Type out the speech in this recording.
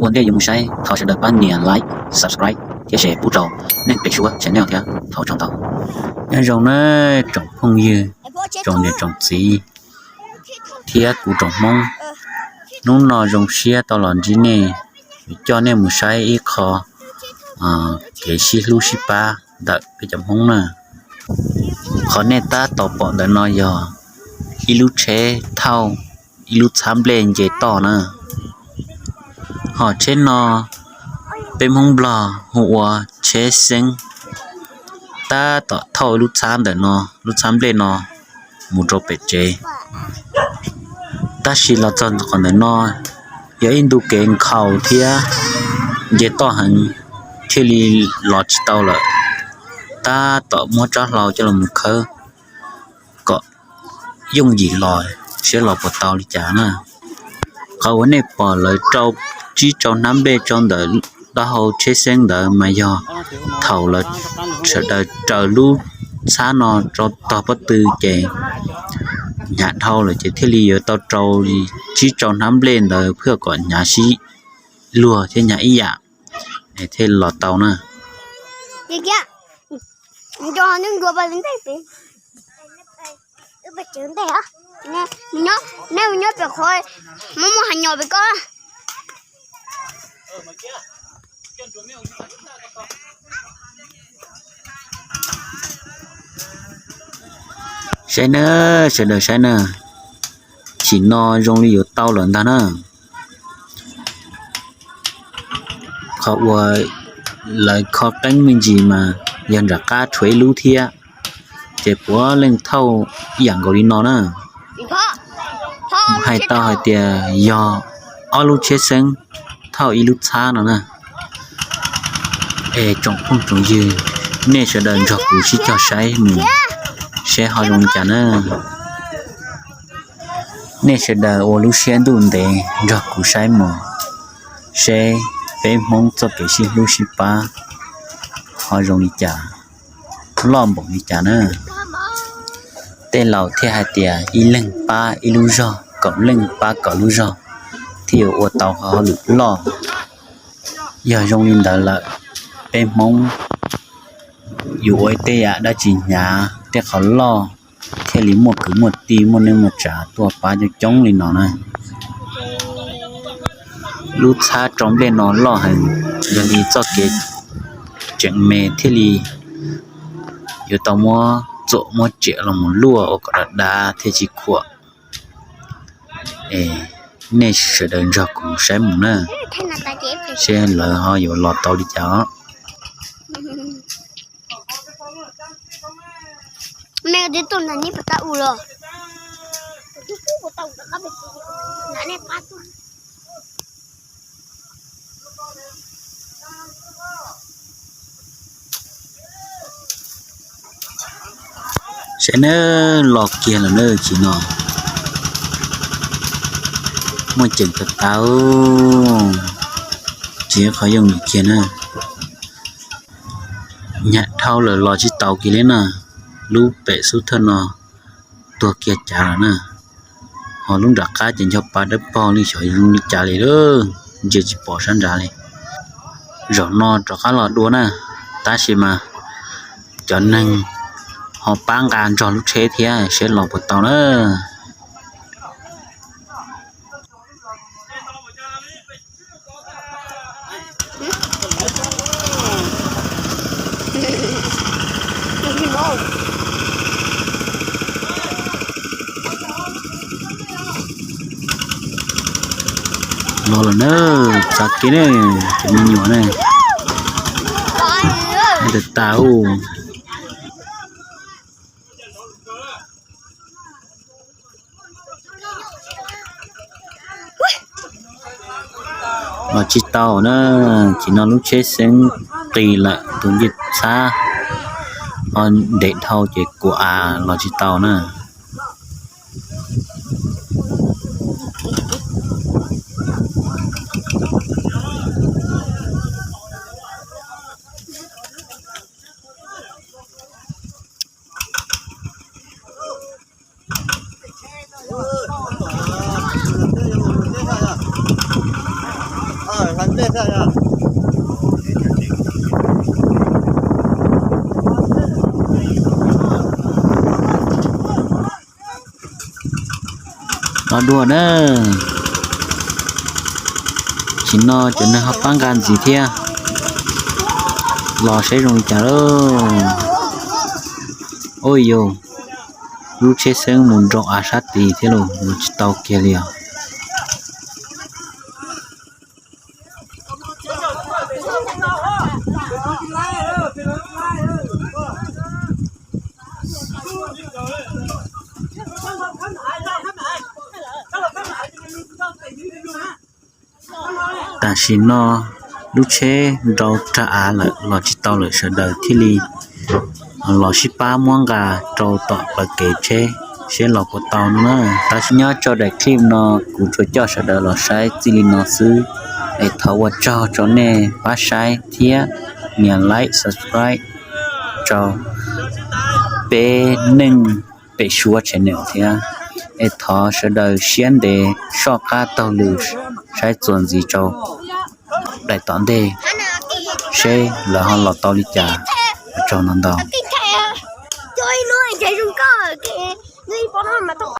Ua ntej yuav mus saib thov sawv daws pab nias like, subscribe thiab share pub rau Neej Pem Suab channel thiab thaum tsaus ntau. Nyob zoo nawb tsoom phooj ywg, tsoom niam tsoom txiv thiab kuv tsoom Hmoob. Hnub no zoo siab tau los ntsib nej, yuav coj nej mus saib ib qho kev sib hlub sib pab ntawm peb cov Hmoob na. Qhov nej tab tom pom ntawm no yog ib lub tsheb thauj ib lub txhab nplej nce toj na. Hos tsheb no peb Hmoob Nplog hu ua tsheb xeeb, tab tom thauj ib lub txhab ntawm no, lub txhab nplej no mus rau pem tsev. Tab sis los txog qhov ntawm no yog ib ntu kev nkhaus thiab nce toj heev, thiaj li los tsis tau lawm. Tab tom muab tsob hlau coj los mus khawb kom yooj yim los, saib los puas tau li cas na. Qhov uas nej pom lawv rau, tsib rau hnab nplej rau ntawm taub hau tsheb xeeb ntawd mas yog thaum lawv sawv daws raws lub txhab no rau tog pob tw ces hnyav dhau lawm ces thiaj li yuav tau rau li tsib rau hnab nplej ntawd thiaj kom hnyav sib luag thiab hnyav ib yam thiaj los tau na. Saib na, sawv daws saib na, chim no zoo li yuav tau lawm ntag na. Qhov uas lawv kho qeeb me ntsis mas yog nram qab tshuav ib lub thiab, ces puav leej thauj ib yam nkaus li no na. Hais tau hais tias yog ob lub tsheb xeeb thauj ib lub txhab no na. Es tsoom phooj tsoom ywg, nej sawv daws nrog kuv sib cog saib mus, saib ho zoo li cas na. Nej sawv daws ua lub siab ntuj ntev nrog kuv saib mus, saib peb Hmoob txoj kev sib hlub sib pab ho zoo li cas, loj npaum li cas na. Tej laus thiaj hais tias ib leeg pab ib lub zog, kaum leej pab kaum lub zog, thiaj yuav ua tau hauj lwm loj. Yog zoo li ntawd lawm, peb Hmoob yuav ua tej yam dab tsi hnyav tej qhov loj thiaj li muaj kwv muaj tij muaj neej muaj tsav tuaj pab coob coob li no na. Lub txhab rau nplej no loj heev, yog li txoj kev tseem me thiaj li yuav tau muab txuam muab tsiam los mus luaj ua kom dav dav thiaj tsis khuam. Es nej sawv daws nrog kuv saib mus na, seb lawv ho yuav los tau li cas os. Saib na, los kiag lawm na, tsis no muaj ceem tas tas, tsis qhov yooj yim kiag na. Nyam dhau lawm los tsis tau kiag li na, lub pem xub thawj no tuag kiag cav lawm na. Ho lub nram qab ces nco pa dawb paug li xyov zoo li cas li lawm, ntsia tsis pom sab nrad li. Zaum no rov qab los dua na, tab sis mas cov neeg ho pab nqa nrog lub tsheb thiab seb los puas tau na. Los lawm na, txav kev na, cov me nyuam na. Tas tas u. Los tsis tau na, tsis no lub tsheb xeeb qis lawm, tus ncej txhab ho ntev dhau ces kuam av los tsis tau na. Los dua na, tam sim no cov neeg ho pab nqa ntxiv thiab, los saib zoo li cas lauj. Ua yog lub tsheb xeeb mus nroo av sab tid thiab los, los tsis tau kiag li os. Tam sim no lub tsheb nroo rag av lawm los tsis tau lawm, sawv daws thiaj li los sib pab muab nqa rau tom plawv kev tsheb seb los puas tau no na. Tab sis nyob rau daim clip no kuv tsuas coj sawv daws los saib txij li no xwb, es thov ua tsaug rau nej pab saib thiab nias like subscribe rau peb Neej Pem Suab channel thiab, es thov sawv daws siab ntev soj qab taug lw saib txuas ntxiv rau daim tom ntej seb lawv ho los tau li cas. Ua tsaug ntau ntau.